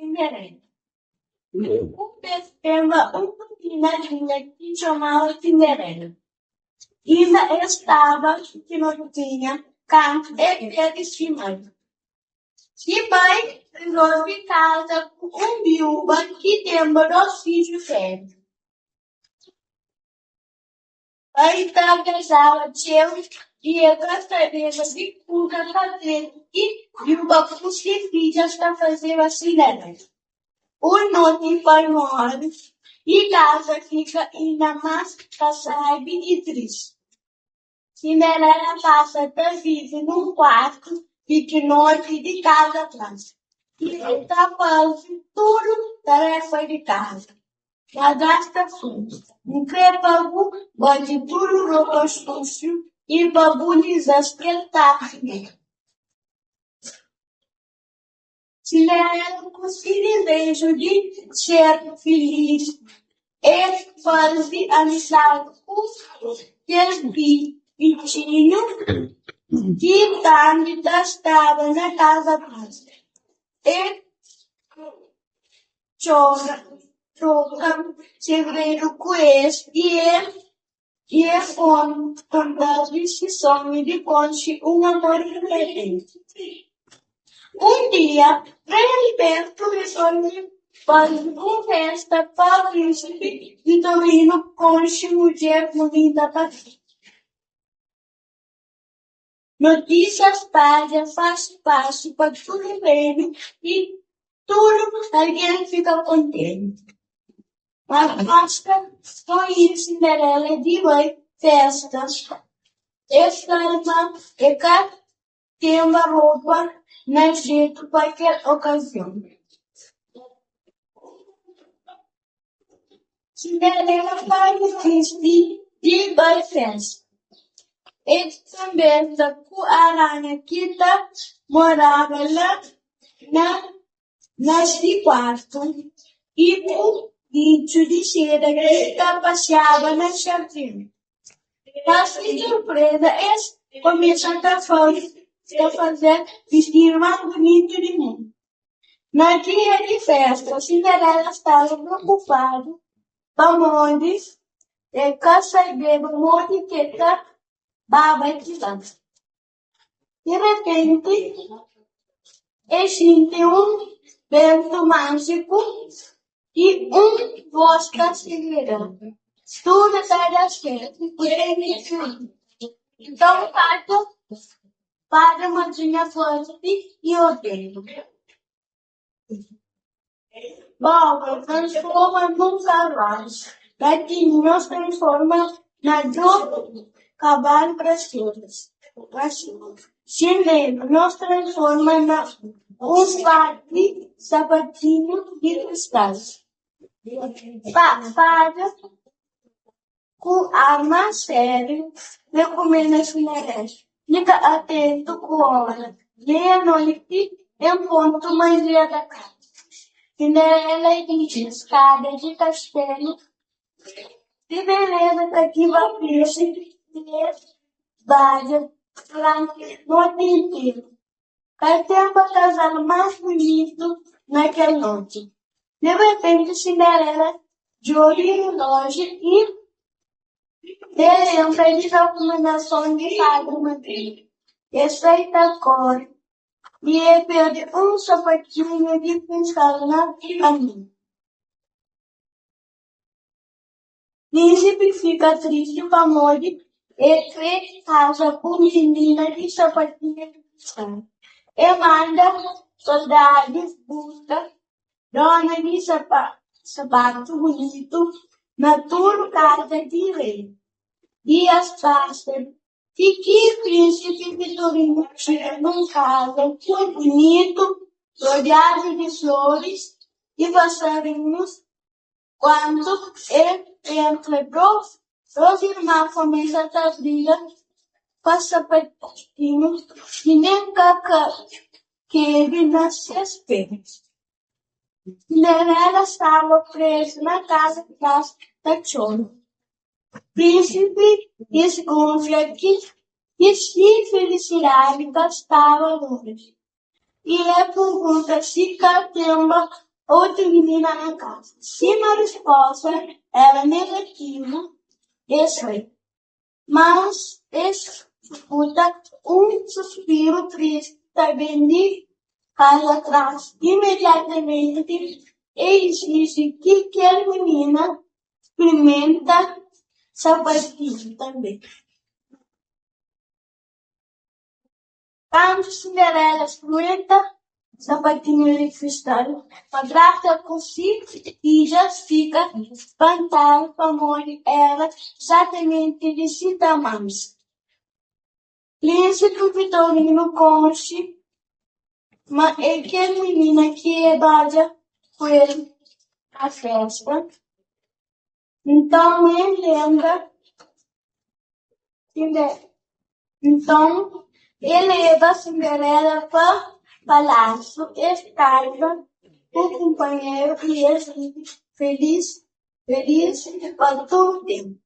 Cinderela. Un bês tenba un mininazinha ki txomaba Cinderela. Inda el staba pikinotinha kantu el perde si mai. Si pai rizolve kaza ku un viúva ki tenba dos fidju fémia. Pai ta viajaba txeu i el ka sabeba di kuza kasedu ki viúva ku si fidjas ta fazeba Cinderela. Un noti pai móre i kaza fika inda más kasabi i tristi. Cinderela pasa ta vive nun kuartu pikinoti di kaza tras i el ta faze tudu tarefa di kaza. Madrasta fla, N kre pa bu badja tudu ropa suxu i pa bu liza-s kel tardi li. Cinderela ku si dizeju di ser filis, el faze amizadi ku kel bitxinhu ki tambi ta staba na kaza tras. El troka segredu ku es i el konta-s di si sonhu di konxe un amor verdaderu. Un dia, Rei Albertu rizolve faze un festa pa Prínsipi Vitorinu konxe mudjer bunita pa si. Notísia spadja faxi-faxi pa tudu reinu i tudu algen fika kontenti. Madrasta proibi Cinderela di bai festa. El fla-l ma el ka tenba ropa na jetu pa kel okazion. Cinderela ka dizisti di bai festa. El konbersa ku aranha ki ta moraba la na si kuartu i ku bitxu di seda ki ta pasiaba na jardin. Pa si surpreza, es kumesa ta faze-l bistidu más bunitu di mundu. Na dia di festa, Cinderela staba preokupadu pamodi el ka sabeba modi ki el ta baba di la. Di repenti, el xinti un bentu májiku i un vós ta segreda-l: Tudu ta da sertu, bu ten ki kridita. Nton, fada madrinha parse i ordena. Bobra transforma nun karruaji, gatinhu nhos transforma na dos kabalu grasiozis, xinelu nhos transforma na un par di sapatinhu di kristal. Fada ku ar más sériu rekumenda Cinderela fika atentu ku ora, meia-noiti en pontu majia ta kaba. Cinderela dixi skada di kastelu, si beleza kativa prínsipi i es badja duranti noti interu. Ka tenba kazal más bunitu na kel noti. Di repenti, Cinderela djobe riloji i el lenbra di rekumendason di fada madrinha. El sai ta kore i el perde un sapatinhu di kristal na kaminhu. Prínsipi fika tristi pamodi el kre kaza ku minina di sapatinhu di kristal. El manda soldadus buska dona di sapatu bunitu na tudu kaza di rei. Dias pasa ti ki Prínsipi Vitorinu txiga nun kaza bunitu, rodiadu di floris i pasarinhus. Kantu el entra, dos irman kumesa ta briga pa sapatinhu ki nen ka kebe na ses pe. Cinderela staba prezu na kaza tras ta txora. Prínsipi diskunfia ki si filisidadi ka staba lonji i el purgunta si ka tenba. otu minina na kaza. Sima risposta era negativu, es sai. Mas es sukuta un suspiru tristi ta ben di kaza tras. Imediatamenti e iziji ki kel minina sprimenta sapatinhu tanbe. Kantu Cinderela sprimenta sapatinhu di kristal, madrasta ku si fidjas fika spantadu pamodi era izatamenti di si tamanhu. Prínsipi Vitorinu konxe ma é kel minina ki e badja ku el na festa, nton e lenbra. Nton, e leba Cinderela pa palásiu, es kaza ku kunpanheru y es vive filis pa tudu tenpu.